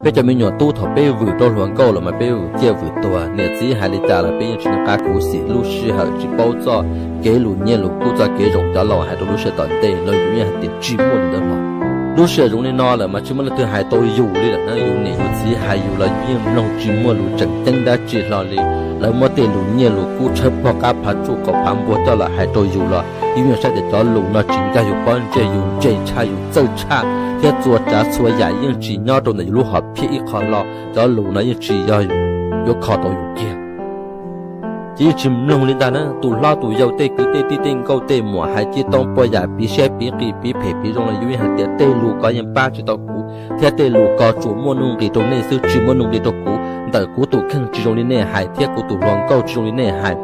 Peb cov me nyuam tub thaum peb vwm rau hluas nkauj los mas peb vwm ciaj vwm tuag, niam txiv hais li cas los peb yeej tsis nco qab khuv xim, lub sij hawm tsis paub txoj kev lus nyiaj lus kub txoj kev zoo cov laus hais rau lub sij hawm tom ntej los yus yeej hais tias tsis muaj li ntawd hlo. Lub sij hawm zoo li no lawm mas tsis muaj leej twg hais tau yus li lawm na, yus niam yus txiv hais yus los yus yeej mloog tsis muaj lus tseem ceeb dab tsi hlo li. Lawv muab tej lus nyiaj lus kub tshawb pog qab phav tsuj qaum phav npua coj los hais rau yus los yus yeej saib tias cov lus no tsis nkag yus pob ntseg, yus ntse tshaj yus txawj tshaj thiab txhua tsav txhua yam yeej tsis nyob rau ntawm yus lub hom phiaj ib qho hlo, cov lus no yeej tsis yog yuav kho tau yus kiag. Ces yeej tsis mloog li ntag na, tus hlob tus yau tej kwv tej tij tej nkauj tej muam hais tsis tau puas yam piv siab piv qis piv phem piv zoo los yus yeej hais tias tej lus ko yeej pab tsis tau kuv thiab tej lus ko tsuas muaj nuj nqis rau nej xwb tsis muaj nuj nqis rau kuv. Ntawm kuv tus kheej tsis zoo li nej hais thiab kuv tus hluas nkauj tsis zoo li nej hais,